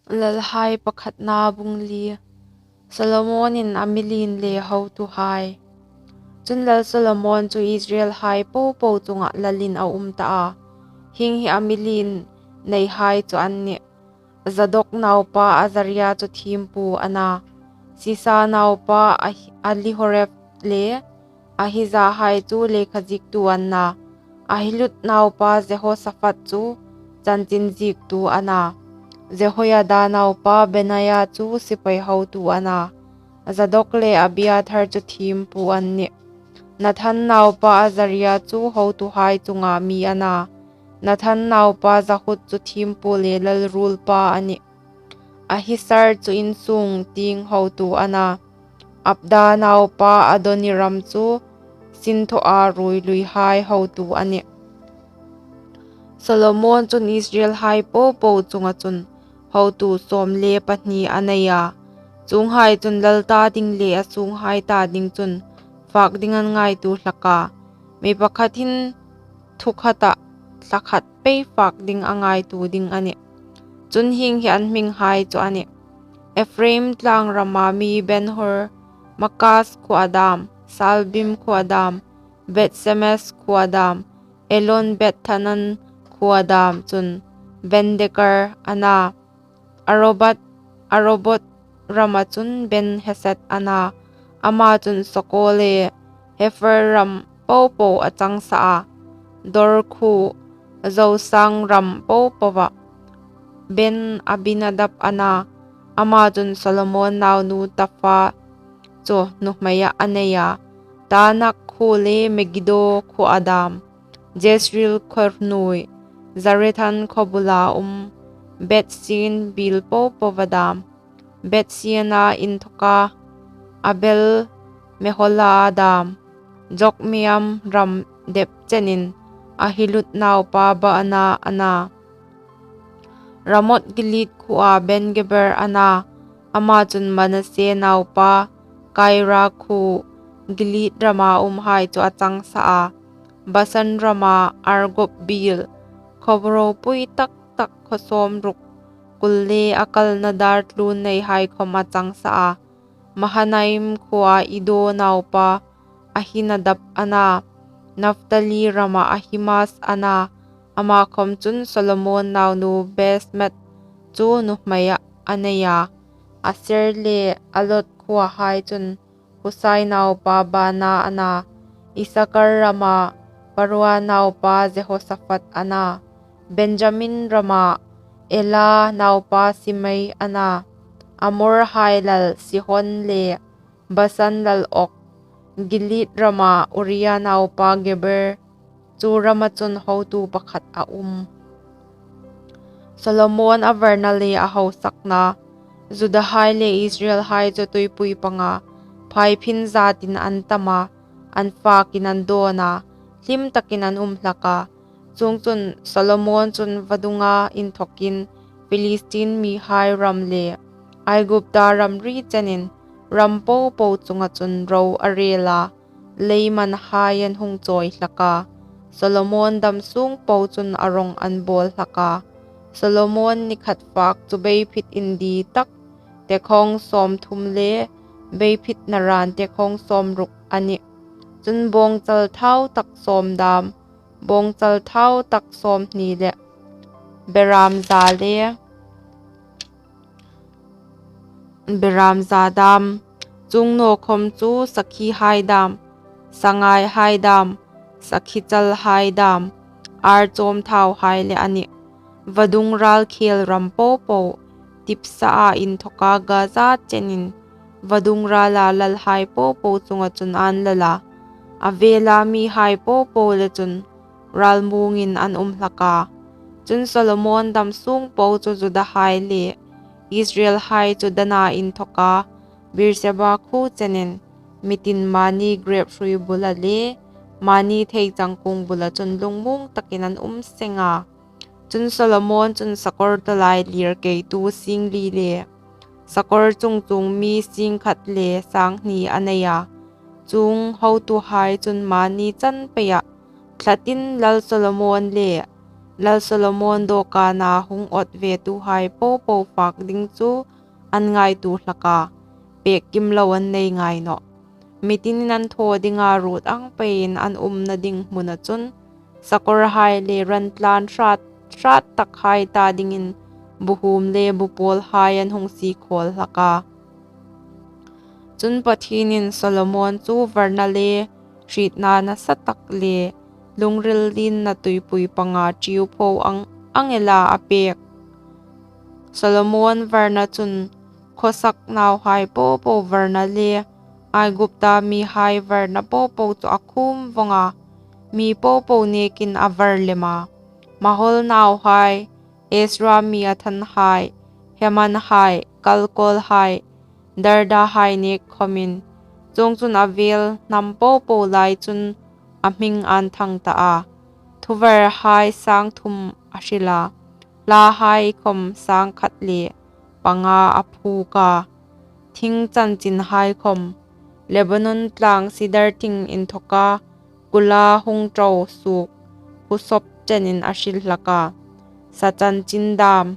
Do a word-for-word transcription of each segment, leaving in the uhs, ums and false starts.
Lalhai pakhatna bung li. Solomonin a mi lien le hotuhai. Chun Lal Solomon chu Israelhai popo chunga lalin a um ta a. Hieng hi a mi lien neihai chu an nih. Zadok naupa Azaria chu thiempu a na. Sisa naupa Ah-, Elihoreph le Ahija hai chu lekha ziektu an na. Ahilud naupa Jehoshaphat chu chanchin ziektu a na. Jehoiada naupa Benaia chu sipai hotu a na. Zadok le Abiathar chu thiempu an nih. Nathan naupa Azaria chu hotuhai chunga mi a na. Nathan naupa Jahud chu thiempu le lalruolpa a nih. Ahisar chu insung tieng hotu a na. Abda naupa Adoniram chu sinthawa ruoi luihai hotu a nih. Solomon chun Israelhai popo chunga chun hotu sawm le pahni a nei a. Chuonghai chun lal ta ding le a sunghai ta ding chun fak ding an ngaituo hlak a. Mi pakhat hin thu khata thla khat pei fak ding a ngaituo ding a nih. Chun hieng hi an hminghai chu a nih. Ephraim tlang rama mi Benhur, Makas khuo a dam, Saalbim khuo a dam, Beth-semes khuo a dam, Elon Beth-hanan khuo a dam chun Bendeker a na. Arobot, Arobot rama chun Ben-hesed a na. Ama chun Soko le Hepher ram popo a chang sa a. Dor khuo, Zosang ram popoa Ben-abinadab a na. Ama chun Solomon naunu Tapha chu nuhmeia a nei a. Taanak khuo le Megiddo khuo a dam. Jezreel khuo hnuoi, Zarethan khuo bula um, Beth-sean biel popoa dam. Beth-seana inthawka Abel-mehola a dam. Jokmeam ram dep chenin Ahilud naupa Baana a na. Ramoth-gilead khuoa Ben-geber a na. Ama chun Manasse naupa Kaira khuo, Gilead rama umhai chu a chang sa a. Basan rama Argob biel, khuo ropui tak tak khuo sawmruk, kul le a kalna dar tlun neihai khawm a chang sa a. Mahanaim khuoa Iddo naupa Ahinadab a na. Naphtali rama Ahimaaz a na. Ama khawm chun Solomon naunu Basemath chu nuhmeia a nei a. Aser le Alot khuohai chun Husai naupa Baana a na. Issakar rama Parua naupa Jehoshaphat a na. Benjamin rama Ela naupa Simei a na. Amorhai lal Sihon le Basan lal Og, Gilead rama Uria naupa Geber, chu rama chun hotu pakhat a um. Solomon a varna le a hausakna. Judahai le Israelhai chu tuipui panga phaiphin zatin an tam a, an fakin an dawn a, hlim takin an um hlak a. Chuongchun Solomon chun vadunga inthawkin Philistine mihai ram le Aigupta ramri chenin ram popo chunga chun ro a rel a, leimanhai an hung chawi hlak a. Solomon dam sung po chun a rawng an bawl hlak a. Solomon ni khat fak chu beiphit indi tak tekhawng sawmthum le beiphit naran tekhawng sawmruk a nih. Chun bawngchal thau tak sawm dam, bawngchal thau tak sawmhni le beram za le beram za dam, chuong naw khawm chu sakhihai dam, sangaihai dam, sakhichalhai dam, ar chawm thauhai le a nih. Vadung ral khel ram popo, Tipsa-a inthawka Gaza chenin vadung rala lalhai popo chunga chun an lal a. A vela mihai popo le chun ral mungin an um hlak a. Chun Solomon dam sung po chu Judahai le Israelhai chu Dana inthawka Beersheba khuo chenin mitin mani grep hrui bula le mani theichang kung bula chun lungmung takin an um seng a. Chun Solomon chun sakawr tawlai lir keitu sing li le sakawr chungchuong mi sing khat le sang hni a nei a. Chuong hotuhai chun mani chan peia thlatin Lal Solomon le Lal Solomon dawkâna hung awt vetuhai po po fâk ding chu an ngaituo hlak a, pêk kim lo an nei ngai nawh. Mi tinin an thaw dinga ruot ang peiin an umna ding hmuna chun sakawrhai le ran tlân hrât hrât takhai ta dingin buhuom le bupâwlhai an hung sie khâwl hlak a. Chun, Pathienin Solomon chu varna le hrietna nasatak le lungril lienna tuipui panga ṭiupho ang ela a pêk. Solomon varna chun khawsak nauhai po po varna le Aigupta mihai varna po po chu a khûm vawng a, mi po po nêkin a var lem a. Mahol nauhai, Ezra mi Ethan hai, Heman hai, Kalkol hai, Darda hai nêk khawmin. Chuongchun, a vêl hnam po po lai chun a hming ân thang ta a. Thuvarhai sâng thum a hril a, hlahai khawm sâng khat le panga a phuok a. Thing chanchinhai khawm, Lebanon tlâng sidar thing inthawka kula hung ṭo suok, phusawp chenin a hril hlak a. Sa chanchin dâm,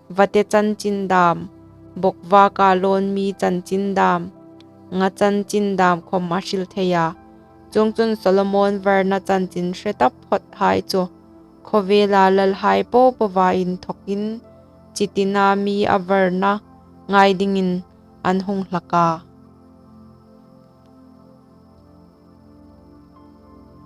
vate chanchin dâm, bawkvâka lâwn mi chanchin dâm, nga chanchin dâm khawm a hril thei a. Chuongchun, Solomon varna chanchin hre taphawthai chu khawvêla lalhai po poa inthawkin chi tina mi a varna ngai dingin an hung hlak a.